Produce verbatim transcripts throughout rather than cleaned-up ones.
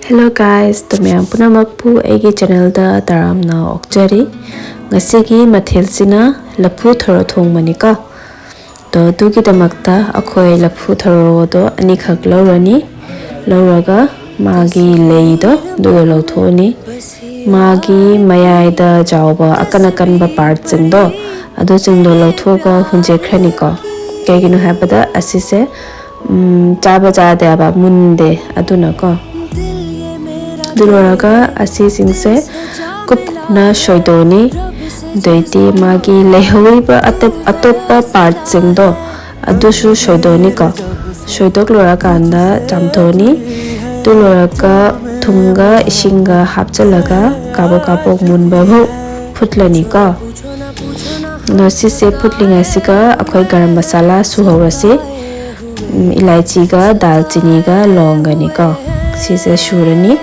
Hello guys, two ꯃꯌꯥꯝ ꯄꯨꯝꯅꯃꯛꯄꯨ ꯑꯩꯒꯤ ꯆꯦꯅꯦꯜꯗ ꯇꯔꯥꯝꯅ ꯑꯣꯛꯆꯔꯤ꯫ ꯉꯁꯤꯒꯤ ꯃꯊꯦꯜꯁꯤꯅ ꯂꯐꯨ ꯊꯔꯣ ꯊꯣꯡꯕꯅꯤꯀꯣ꯫ ꯇꯣ ꯑꯗꯨꯒꯤꯗꯃꯛꯇ ꯑꯩꯈꯣꯏ ꯂꯐꯨ ꯊꯔꯣꯗꯣ ꯑꯅꯤꯈꯛ ꯂꯧꯔꯅꯤ꯫ ꯂꯧꯔꯒ ꯃꯥꯒꯤ ꯂꯩꯗꯣ ꯑꯗꯨꯗꯣ ꯂꯧꯊꯣꯛꯑꯅꯤ꯫ ꯃꯥꯒꯤ ꯃꯌꯥꯏꯗ ꯆꯥꯎꯕ ꯑꯀꯟ ꯑꯀꯟꯕ ꯄꯥꯔꯠꯁꯤꯡꯗꯣ, ꯑꯗꯨꯁꯤꯡꯗꯣ ꯂꯧꯊꯣꯛꯑꯒ ꯍꯨꯟꯖꯦꯛꯈ꯭ꯔꯅꯤꯀꯣ꯫ ꯀꯩꯒꯤꯅꯣ ꯍꯥꯏꯕꯗ ꯑꯁꯤꯁꯦ ꯎꯝ, ꯆꯥꯕ ꯆꯥꯗꯦꯕ, ꯃꯨꯟꯗꯦ꯫ ꯑꯗꯨꯅꯀꯣ, ꯑꯗꯨ ꯂꯣꯏꯔꯒ ꯑꯁꯤꯁꯤꯡꯁꯦ ꯀꯨꯞꯅ ꯁꯣꯏꯗꯣꯛꯑꯅꯤ꯫ ꯑꯗꯩꯗꯤ ꯃꯥꯒꯤ ꯂꯩꯍꯧꯔꯤꯕ ꯑꯇꯣꯞ- ꯑꯇꯣꯞꯄ ꯄꯥꯔꯠꯁꯤꯡꯗꯣ ꯑꯗꯨꯁꯨ ꯁꯣꯏꯗꯣꯛꯑꯅꯤꯀꯣ꯫ ꯁꯣꯏꯗꯣꯛ ꯂꯣꯏꯔꯀꯥꯟꯗ ꯆꯥꯝꯊꯣꯛꯑꯅꯤ꯫ ꯑꯗꯨ ꯂꯣꯏꯔꯒ ꯊꯨꯝꯒ ꯏꯁꯤꯡꯒ ꯍꯥꯞꯆꯤꯜꯂꯒ ꯀꯥꯕꯣꯛ ꯀꯥꯕꯣꯛ ꯃꯨꯟꯕ ꯐꯥꯎ ꯐꯨꯠꯂꯅꯤꯀꯣ꯫ ꯑꯗꯣ ꯁꯤꯁꯦ ꯐꯨꯠꯂꯤꯉꯩꯁꯤꯒ ꯑꯩꯈꯣꯏ ꯒꯔꯝ ꯃꯁꯥꯂꯥ ꯁꯨꯍꯧꯔꯁꯤ꯫ ꯎꯝ, ꯏꯂꯥꯏꯆꯤꯒ ꯗꯥꯜꯆꯤꯅꯤꯒ ꯂꯣꯡꯒꯅꯤꯀꯣ꯫ ꯁꯤꯁꯦ ꯁꯨꯔꯅꯤ꯫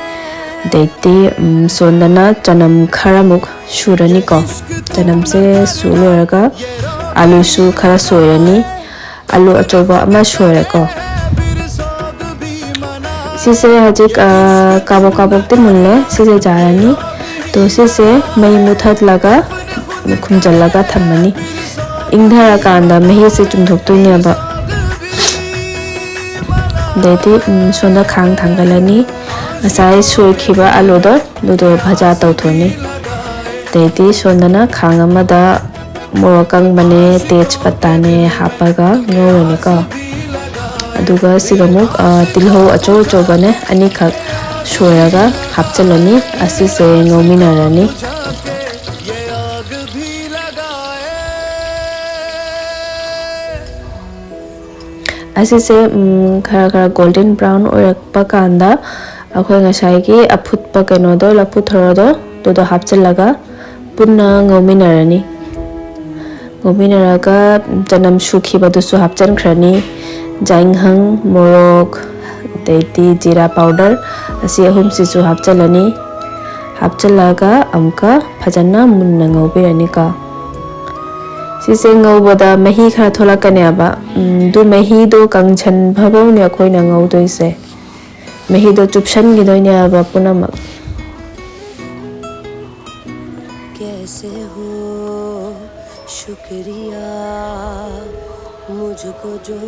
ꯑꯗꯩꯗꯤ ꯎꯝ, ꯁꯣꯝꯗꯅ ꯆꯅꯝ ꯈꯔꯃꯨꯛ ꯁꯨꯔꯅꯤꯀꯣ꯫ ꯆꯅꯝꯁꯦ ꯁꯨ ꯂꯣꯏꯔꯒ ꯑꯂꯨꯁꯨ ꯈꯔ ꯁꯣꯏꯔꯅꯤ꯫ ꯑꯂꯨ ꯑꯆꯧꯕ ꯑꯃ ꯁꯣꯏꯔꯦꯀꯣ꯫ ꯁꯤꯁꯦ ꯍꯧꯖꯤꯛ ꯑ, ꯀꯥꯕꯣꯛ ꯀꯥꯕꯣꯛꯇꯤ ꯃꯨꯜꯂꯦ꯫ ꯁꯤꯁꯦ ꯌꯥꯔꯅꯤ꯫ ꯇꯣ ꯁꯤꯁꯦ ꯃꯩ ꯃꯨꯊꯠꯂꯒ ꯈꯨꯝꯖꯤꯜꯂꯒ ꯊꯝꯃꯅꯤ꯫ ꯏꯪꯊꯔꯀꯥꯟꯗ ꯃꯍꯤꯁꯦ ꯆꯨꯝꯊꯣꯛꯇꯣꯏꯅꯦꯕ꯫ ꯑꯗꯩꯗꯤ ꯎꯝ, ꯁꯣꯝꯗ ꯈꯥꯡ ꯊꯥꯡꯒꯠꯂꯅꯤ꯫ ꯉꯁꯥꯏ ꯁꯣꯏꯈꯤꯕ ꯑꯂꯨꯗꯣ ꯑꯗꯨꯗꯣ ꯚꯖꯥ ꯇꯧꯊꯣꯛꯑꯅꯤ꯫ ꯑꯗꯩꯗꯤ ꯁꯣꯝꯗꯅ ꯈꯥꯡ ꯑꯃꯗ ꯃꯣꯔꯣꯛ ꯑꯀꯪꯕꯅꯦ, ꯇꯦꯖ ꯄꯇꯥꯅꯦ ꯍꯥꯞꯄꯒ ꯉꯧꯔꯅꯤꯀꯣ꯫ ꯑꯗꯨꯒ ꯁꯤꯒ ꯑꯃꯨꯛ ꯑ, ꯇꯤꯜꯍꯧ ꯑꯆꯧ ꯑꯆꯧꯕꯅꯦ ꯑꯅꯤꯈꯛ ꯁꯣꯏꯔꯒ ꯍꯥꯞꯆꯤꯜꯂꯅꯤ꯫ ꯑꯁꯤꯁꯦ ꯉꯧꯃꯤꯟꯅꯔꯅꯤ꯫ ꯑꯁꯤꯁꯦ ꯎꯝ, ꯈꯔ ꯈꯔ ꯒꯣꯜꯗꯟ ꯕ꯭ꯔꯥꯎꯟ ꯑꯣꯏꯔꯛꯄ ꯀꯥꯟꯗ ꯑꯩꯈꯣꯏ ꯉꯁꯥꯏꯒꯤ ꯑꯐꯨꯠꯄ ꯀꯩꯅꯣꯗꯣ, ꯂꯐꯨ ꯊꯔꯣꯗꯣ, ꯑꯗꯨꯗꯣ ꯍꯥꯞꯆꯤꯜꯂꯒ ꯄꯨꯟꯅ ꯉꯧꯃꯤꯟꯅꯔꯅꯤ꯫ ꯉꯧꯃꯤꯟꯅꯔꯒ ꯆꯅꯝ ꯁꯨꯈꯤꯕꯗꯨꯁꯨ ꯍꯥꯞꯆꯤꯟꯈ꯭ꯔꯅꯤ꯫ ꯖꯥꯏꯉꯪ, ꯃꯣꯔꯣꯛ, ꯑꯗꯩꯗꯤ ꯖꯤꯔꯥ ꯄꯥꯎꯗꯔ, ꯑꯁꯤ ꯑꯍꯨꯝꯁꯤꯁꯨ ꯍꯥꯞꯆꯤꯜꯂꯅꯤ꯫ ꯍꯥꯞꯆꯤꯜꯂꯒ ꯑꯃꯨꯛꯀ ꯐꯖꯅ ꯃꯨꯟꯅ ꯉꯧꯕꯤꯔꯅꯤꯀꯣ꯫ ꯁꯤꯁꯦ ꯉꯧꯕꯗ ꯃꯍꯤ ꯈꯔ ꯊꯣꯛꯂꯛꯀꯅꯦꯕ꯫ ꯎꯝ, ꯑꯗꯨ ꯃꯍꯤꯗꯣ ꯀꯪꯁꯟꯕ ꯐꯥꯎꯅꯦ ꯑꯩꯈꯣꯏꯅ ꯉꯧꯗꯣꯏꯁꯦ꯫ ꯃꯍꯤꯗꯣ ꯆꯨꯞꯁꯟꯈꯤꯗꯣꯏꯅꯦꯕ ꯄꯨꯝꯅꯃꯛ꯫ कैसे हो शुक्रिया मुझको जो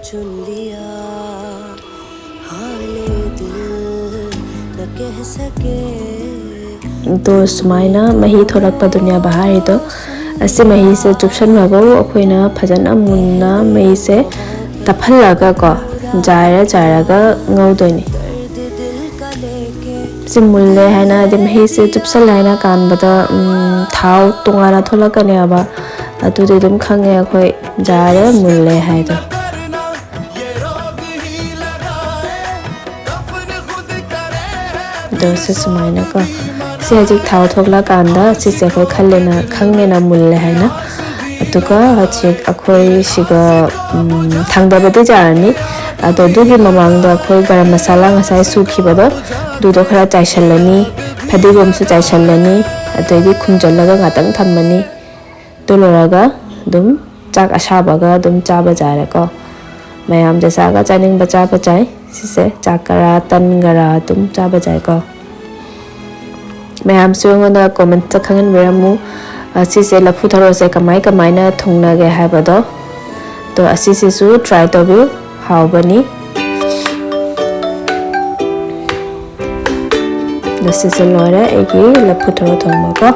चुन लिया, हाले दिल न कह सके। ꯑꯗꯣ ꯁꯨꯃꯥꯏꯅ ꯃꯍꯤ ꯊꯣꯛꯂꯛꯄꯗꯨꯅꯦꯕ ꯍꯥꯏꯔꯤꯗꯣ꯫ ꯑꯁꯤ ꯃꯍꯤꯁꯦ ꯆꯨꯞꯁꯟꯈ꯭ꯔꯒ ꯑꯩꯈꯣꯏꯅ ꯐꯖꯅ ꯃꯨꯟꯅ ꯃꯩꯁꯦ ꯇꯞꯍꯜꯂꯒ ꯀꯣ, ꯖꯥꯏꯔ ꯖꯥꯏꯔꯒ ꯉꯧꯗꯣꯏꯅꯤ꯫ ꯁꯤ ꯃꯨꯜꯂꯦ ꯍꯥꯏꯅ, ꯍꯥꯏꯗꯤ ꯃꯍꯤꯁꯦ ꯆꯨꯞꯁꯜꯂꯦ ꯍꯥꯏꯅ ꯀꯥꯟꯕꯗ, ꯎꯝ, ꯊꯥꯎ ꯇꯣꯉꯥꯟꯅ ꯊꯣꯛꯂꯛꯀꯅꯦꯕ꯫ ꯑꯗꯨꯗꯤ ꯑꯗꯨꯝ ꯈꯪꯉꯦ ꯑꯩꯈꯣꯏ ꯖꯥꯔꯦ, ꯃꯨꯜꯂꯦ ꯍꯥꯏꯗꯣ꯫ ꯑꯗꯣ ꯁꯤ ꯁꯨꯃꯥꯏꯅꯀꯣ, ꯁꯤ ꯍꯧꯖꯤꯛ ꯊꯥꯎ ꯊꯣꯛꯂꯛꯑꯀꯥꯟꯗ ꯁꯤꯁꯦ ꯑꯩꯈꯣꯏ ꯈꯜꯂꯦꯅ, ꯈꯪꯉꯦꯅ ꯃꯨꯜꯂꯦ ꯍꯥꯏꯅ꯫ ꯑꯗꯨꯒ ꯍꯧꯖꯤꯛ ꯑꯩꯈꯣꯏ ꯁꯤꯒ, ꯎꯝ, ꯊꯥꯡꯗꯕꯗꯤ ꯌꯥꯔꯅꯤ꯫ ꯑꯗꯣ ꯑꯗꯨꯒꯤ ꯃꯃꯥꯡꯗ ꯑꯩꯈꯣꯏ ꯒꯔꯝ ꯃꯁꯥꯂꯥ ꯉꯁꯥꯏ ꯁꯨꯈꯤꯕꯗꯣ, ꯑꯗꯨꯗꯣ ꯈꯔ ꯆꯥꯏꯁꯤꯜꯂꯅꯤ, ꯐꯗꯤꯒꯣꯝꯁꯨ ꯆꯥꯏꯁꯤꯜꯂꯅꯤ, ꯑꯗꯩꯗꯤ ꯈꯨꯝꯖꯤꯜꯂꯒ ꯉꯥꯛꯇꯪ ꯊꯝꯃꯅꯤ꯫ ꯑꯗꯨ ꯂꯣꯏꯔꯒ ꯑꯗꯨꯝ ꯆꯥꯛ ꯑꯁꯥꯕꯒ ꯑꯗꯨꯝ ꯆꯥꯕ ꯌꯥꯔꯦꯀꯣ꯫ ꯃꯌꯥꯝꯁꯦ ꯆꯥꯒ ꯆꯥꯅꯤꯡꯕ ꯆꯥꯕ ꯌꯥꯏ꯫ ꯁꯤꯁꯦ ꯆꯥꯛꯀꯔꯥ ꯇꯟꯒꯔꯥ ꯑꯗꯨꯝ ꯆꯥꯕ ꯌꯥꯏꯀꯣ꯫ ꯃꯌꯥꯝꯁꯨ ꯑꯩꯉꯣꯟꯗ ꯀꯣꯃꯦꯟꯠꯇ ꯈꯪꯍꯟꯕꯤꯔꯝꯃꯨ, ꯑ, ꯁꯤꯁꯦ ꯂꯐꯨ ꯊꯔꯣꯁꯦ ꯀꯃꯥꯏ ꯀꯃꯥꯏꯅ ꯊꯣꯡꯅꯒꯦ ꯍꯥꯏꯕꯗꯣ꯫ ꯑꯗꯣ ꯑꯁꯤꯁꯤꯁꯨ ꯇ꯭ꯔꯥꯏ ꯇꯧꯕꯤꯌꯨ, ꯍꯥꯎꯕꯅꯤ꯫ ꯑꯗꯣ ꯁꯤꯁꯦ ꯂꯣꯏꯔꯦ ꯑꯩꯒꯤ ꯂꯐꯨ ꯊꯔꯣ ꯊꯣꯡꯕꯀꯣ꯫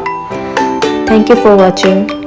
Thank you for watching.